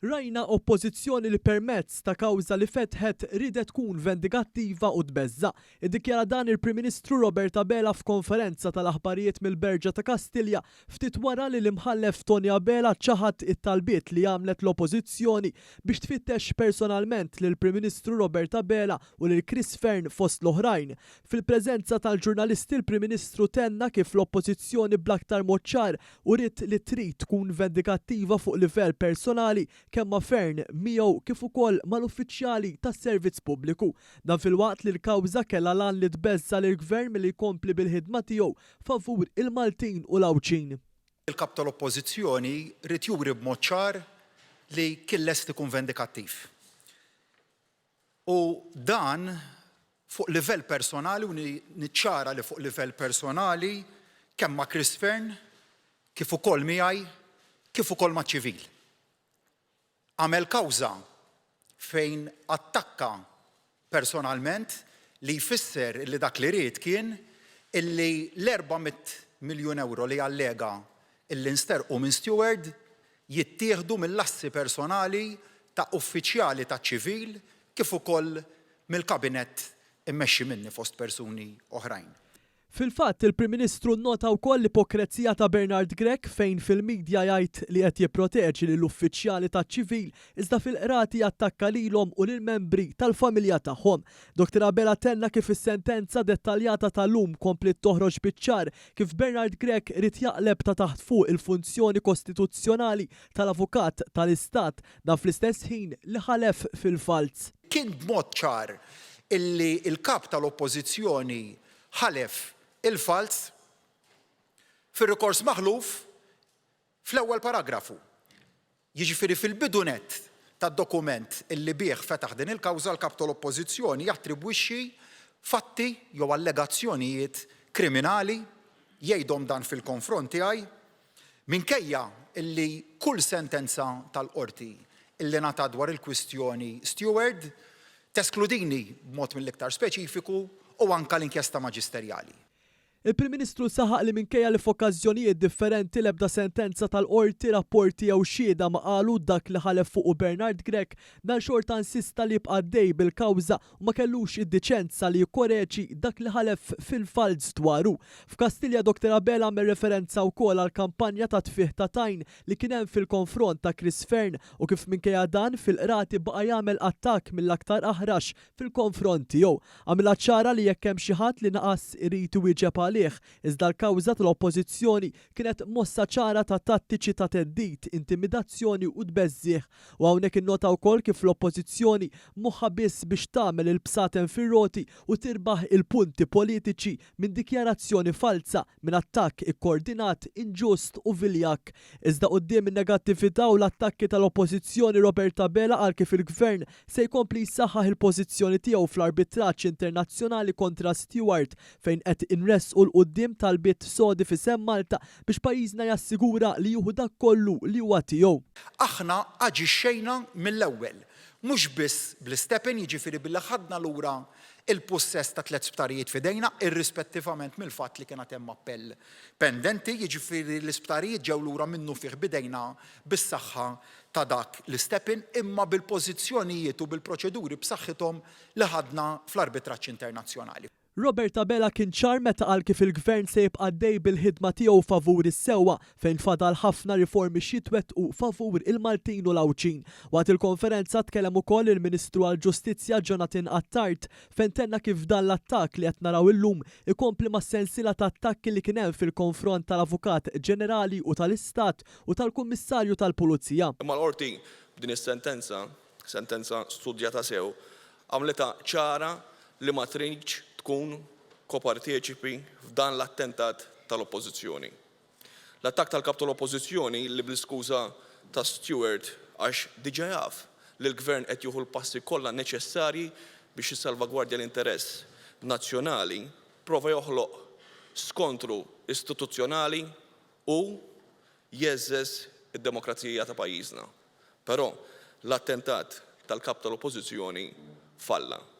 Rajna Oppożizzjoni li permezz ta' kawża li fetħet riedet tkun vendikattiva u tbeżża'. Iddikjara dan il-Prim Ministru Robert Abela f'konferenza tal-aħbarijiet mill-Berġa ta' Kastilja ftit wara li l-Imħallef Toni Abela ċaħad it-talbiet li għamlet l-Oppożizzjoni biex tfittex personalment lill-Prim Ministru Robert Abela u lil Chris Fearne fost l-oħrajn. Fil-preżenza tal-ġurnalisti l-Prim Ministru tenna kif l-Oppożizzjoni bl-aktar mod ċar Uriet li trid tkun vendikattiva fuq livell personali kemm ma' Fearne, miegħu kif ukoll mal-uffiċjali tas-Servizz Pubbliku. Dan filwaqt li l-kawża kellha l-għan li tbeżża' lill-Gvern milli jkompli bil-ħidma tiegħu favur il-Maltin u l-Għawdxin. Il-Kap tal-Oppożizzjoni ried juri b'mod ċar li kien lest ikun vendikattiv. U dan fuq livell personali u niċċara li fuq livell personali kemm ma' Chris Fearne kif ukoll miegħi kif ukoll maċ-ċivil. Għamel kawża fejn attakka personalment li jfisser li dak li ried kien illi l-400 miljun ewro li allega illi nsterqu minn Steward jittieħdu mill-assi personali ta' uffiċjali taċ-ċivil kif ukoll mill-Kabinett immexxi minni fost persuni oħrajn. Fil-fatt, il-Prim Ministru nnota wkoll l-ipokrezija ta' Bernard Grech fejn fil-media jgħid li qed jipproteġi lill-uffiċjali taċ-ċivil iżda fil-qrati jattakka lilhom u lill-membri tal-familja tagħhom. Dottor Abela tenna kif is-sentenza dettaljata tal-lum kompliet toħroġ biċ-ċar kif Bernard Grech ried jaqleb ta' taħt fuq il-funzjoni kostituzzjonali tal-Avukat tal-Istat, dan fl-istess ħin li ħalef fil-falz. Kien b'mod ċar illi l-Kap tal-Oppożizzjoni ħalef il-falz fir-rikors maħluf fl-ewwel paragrafu. Jiġifieri fil-bidu nett tad-dokument illi bih fetaħ din il-kawża l-Kap tal-Oppożizzjoni jattribwixxi fatti jew allegazzjonijiet kriminali, jgħidhom dan fil-konfront tiegħi, minkejja illi kull sentenza tal-Qorti illi ngħatat dwar il-kwistjoni Steward teskludini b'mod mill-iktar speċifiku u anke l-inkjesta maġisterjali. Il-Prim Ministru saħaq li minkejja li f'okkażjonijiet differenti l-ebda sentenza tal-Qorti, rapporti jew xhieda ma qalu dak li ħalef fuqu Bernard Grech, dan xorta insista li jibqa' għaddej bil-kawża u ma kellux id-diċenza li jikkoreġi dak li ħalef fil-falz dwaru. F'Kastilja Dottor Abela għamel referenza wkoll għall-kampanja ta' tfigħ ta' tajn li kien hemm fil-konfront ta' Chris Fearne u kif minkejja dan fil-Qrati baqa' jagħmel attakk mill-aktar aħrax fil-konfront tiegħu. Għamilha ċara li jekk hemm xi ħadd li naqas irid iwieġeb għalih, iżda l-kawża tal-Oppożizzjoni kienet mossa ċara ta' tattiċi ta' theddid, intimidazzjoni u tbeżżigħ. U hawnhekk innota wkoll kif l-Oppożizzjoni moħħha biss biex tagħmel il-bsaten fir-roti u tirbaħ il-punti politiċi minn dikjarazzjoni falza, minn attakk ikkordinat, inġust u viljakk. Iżda quddiem in-negattività u l-attakki tal-Oppożizzjoni Robert Abela qal kif il-Gvern se jkompli jsaħħaħ il-pożizzjoni tiegħu fl-arbitraġġ internazzjonali kontra Steward fejn qed inressqu 'l quddiem talbiet sodi f'isem Malta biex pajjiżna jassigura li jieħu dak kollu li huwa tiegħu. Aħna aġixxejna mill-ewwel, mhux biss bl-istep-in, jiġifieri billi ħadna lura l-pussess ta' tlett sptarijiet f'idejna, irrispettivament mill-fatt li kien għad hemm appell pendenti, jiġifieri l-isptarijiet ġew lura minnufih b'idejna bis-saħħa ta' dak l-istep-in, imma bil-pożizzjonijiet u bil-proċeduri b'saħħithom li ħadna fl-arbitraġġ internazzjonali. Robert Abela kien ċar meta qal kif il-Gvern se jibqa' għaddej bil-ħidma tiegħu favur is-sewwa fejn fadal ħafna riformi x'jitwettqu favur il-Maltin u l-Għawdxin. Waqt il-konferenza tkellem ukoll il-Ministru għall-Ġustizzja Jonathan Attard fejn tenna kif dan l-attakk li qed naraw illum ikompli mas-sensiela ta' attakki li kien hemm fil-konfront tal-Avukat Ġenerali u tal-Istat u tal-Kummissarju tal-Pulizija. Imma l-Qorti b'din is-sentenza, sentenza studjata sew, għamlitha ċara li ma tridx tkun koparteċipi f'dan l-attentat tal-Oppożizzjoni. L-attakk tal-Kap tal-Oppożizzjoni li bl-iskuża ta' Steward għax diġa jaf li l-Gvern qed jieħu l-passi kollha neċessarji biex jissalvagwardja l-interess nazzjonali prova joħloq skontru istituzzjonali u jgħeżżeż id-demokrazija ta' pajjiżna. Però l-attentat tal-Kap tal-Oppożizzjoni falla.